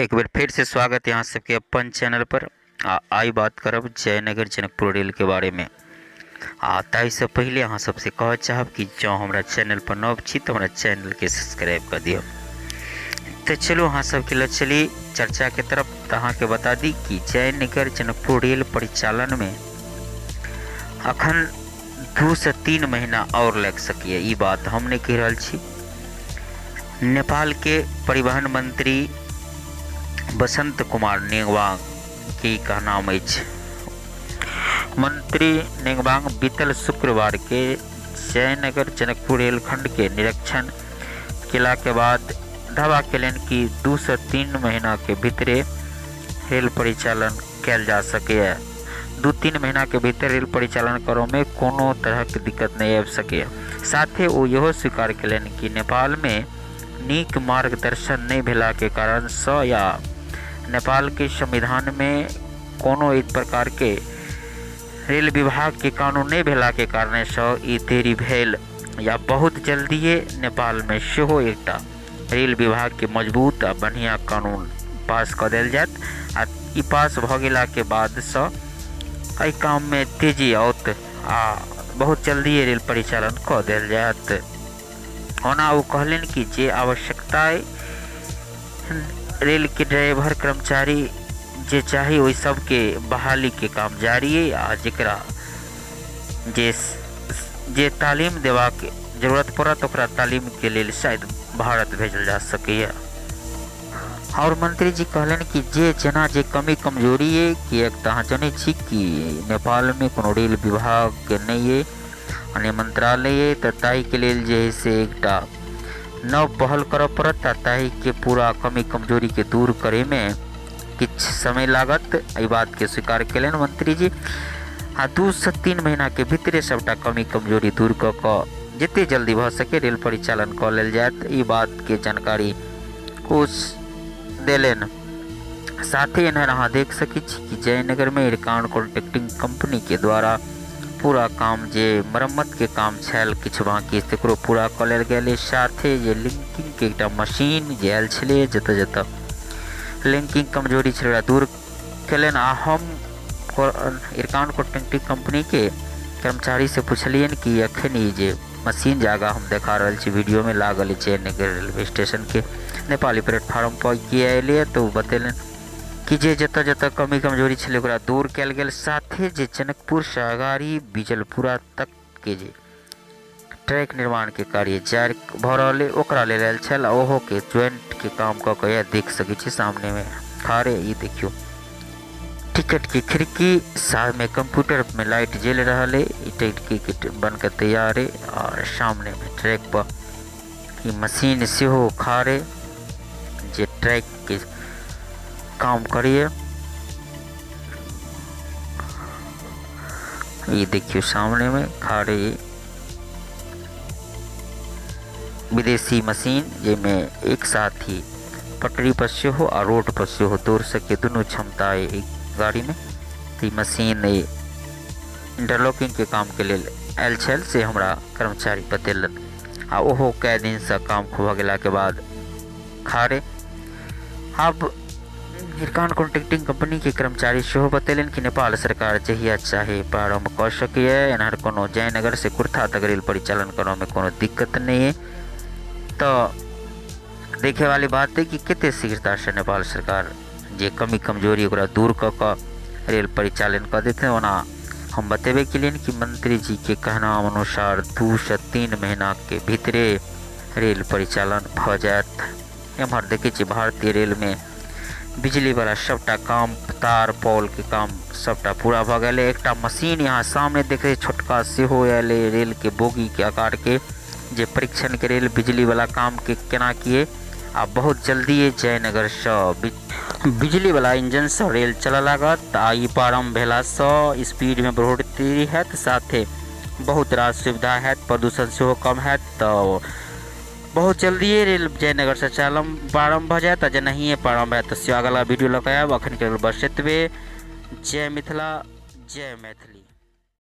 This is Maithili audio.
एक बेर फिर से स्वागत यहाँ सबके अपन चैनल पर। आई बात करब जयनगर जनकपुर रेल के बारे में। आ ताहिसँ पहिले अहाँ सबसे कह चाहब कि जँ हमरा चैनल पर नव छी तो हमरा चैनल के सब्सक्राइब कर दियौ। तो चलो अहाँ सबके लऽ चली चर्चा के तरफ। तो अहाँके बता दी कि जयनगर जनकपुर रेल परिचालन में अखन 2 से 3 महीना और लागि सकैए। ई बात हम नहीं कहि रहल छी। नेपाल के परिवहन मंत्री बसंत कुमार नेगवांग के कहनाम अछि। मंत्री नेगवांग बीतल शुक्रवार के जयनगर जनकपुर रेलखंड के निरीक्षण केला के बाद दावा केलनि कि 2 से 3 महीना के भीतरे रेल परिचालन कयल जा सकैए। 2-3 महीना के भीतर रेल परिचालन करो में कोनो तरह के दिक्कत नहीं आबि सकैए। साथे ओ इहो स्वीकार केलनि कि नेपाल में नीक मार्गदर्शन नहीं भेला के कारण सँ या नेपाल के संविधान में कोनो एक प्रकार के रेल विभाग के कानून नहीं भेला के कारण सँ ई देरी भेल या बहुत जल्दिए नेपाल में सेहो एकटा रेल विभाग के मजबूत आ बढ़िया कानून पास कऽ देल जायत। आ ई पास भऽ गेला के बाद सँ एहि काम में तेजी आओत आ बहुत जल्दिए रेल परिचालन कऽ देल जायत। ओना ओ कहलनि कि जे आवश्यकता रेल के ड्राइवर कर्मचारी जे चाही ओहि सबके बहाली के काम जारी है आ जकरा जे तालीम देबाक जरूरत पड़त ओकरा तालीम के लेल शायद भारत भेजल जा सकैए। और मंत्री जी कहलनि कि जे जेना जे कमी कमजोरी है कि एक तऽ अहाँ जनै छी कि नेपाल में कोनो रेल विभाग के नहीं है आ मंत्रालय है, तऽ ताहिके लेल जे है से एकटा नव पहल करऽ पड़त आ ताहिके पूरा कमी कमजोरी के दूर करैमे किछु समय लागत। एहि बात के स्वीकार केलनि मंत्री जी आ 2 से 3 महीना के भीतरे सबटा कमी कमजोरी दूर कऽ कऽ जते जल्दी भऽ सके रेल परिचालन कऽ लेल जायत। ई बात के जानकारी ओ देलनि। साथे एन्हर अहाँ देख सकै छी कि जयनगर में इरकान कॉन्ट्रैक्टिंग कंपनी के द्वारा पूरा काम जे मरम्मत के काम छल किछु बाँकी तकरो पूरा कऽ लेल गेल। साथे जे लिंकिंग के एकटा मशीन जे आयल छलै जतऽ जतऽ लिंकिंग कमजोरी छलै ओकरा दूर केलनि। आ हम इरकान कॉन्ट्रैक्टिंग कंपनी के कर्मचारी से पुछलियनि कि अखन ई जे मशीन जे आगाँ हम देखा रहल छी वीडियो में लागल जयनगर रेलवे स्टेशन के नेपाली प्लेटफार्म पर किया एलियै, तऽ ओ बतेलनि कि जे जतऽ जतऽ कमी कमजोरी छलै ओकरा दूर कयल गेल। साथे जे जनकपुर से अगाड़ी बिजलपुरा तक के जे ट्रैक निर्माण के कार्य जारी भऽ रहल अइ ओकरा लेल आयल छल। ओहो के ज्वाइंट के काम कऽ कऽ देख सकै छी सामने में खारे। ई देखियौ टिकट के खिड़की, साथ में कंप्यूटर में लाइट जलि रहल अइ, ई टिकट बन के तैयार अइ। और सामने में ट्रैक पर ई मशीन सेहो खारे जे ट्रैक के काम करिए। ये देखियो सामने में खारे विदेशी मशीन जेमे एक साथ ही पटरी पर सेहो आ रोड पर सेहो दौड़ सके दुनू क्षमता है एक गाड़ी में। तो मशीन इंटरलॉकिंग के काम के लेल आयल छल से हमरा कर्मचारी बतेलनि आ ओहो कए दिन से काम भऽ गेला के बाद खारे। अब इरकान कॉन्ट्रैक्टिंग कंपनी के कर्मचारी सेहो बतेलनि कि नेपाल सरकार जहिया चाहे प्रारंभ कऽ सकैए। एनहर कोनो जयनगर से कुर्था तक रेल परिचालन करऽ में कोनो दिक्कत नहीं है। तो देखे वाली बात है कि कते शीघ्रता से नेपाल सरकार जे कमी कमजोरी ओकरा दूर कऽ कऽ रेल परिचालन कऽ देतै। ओना हम बतेबे केलियनि कि मंत्री जी के कहना अनुसार 2 से 3 महीना के भीतरे रेल परिचालन भऽ जायत। एम्हर देखै छी भारतीय रेल में बिजली वाला सबटा काम तार पोल के काम सबटा पूरा भऽ गेलै। एकटा मशीन यहाँ सामने देखै छोटका सेहो आयल रेल के बोगी के आकार के जे परीक्षण के रेल बिजली वाला काम के केना किए। आ बहुत जल्दी जयनगर सँ बिजली वाला इंजन सँ रेल चलऽ लागत आ ई प्रारंभ भेला सँ स्पीड में बढ़ोतरी हैत, साथे बहुत रास सुविधा हैत, प्रदूषण सेहो कम हैत। तऽ बहुत जल्दिए रेल जयनगर से चालम प्रारंभ भऽ जायत आ जेनाहिए प्रारंभ हैत तऽ अगला वीडियो लऽ कऽ आयब। अखन के लेल बस एतबे। जय मिथिला, जय मैथिली।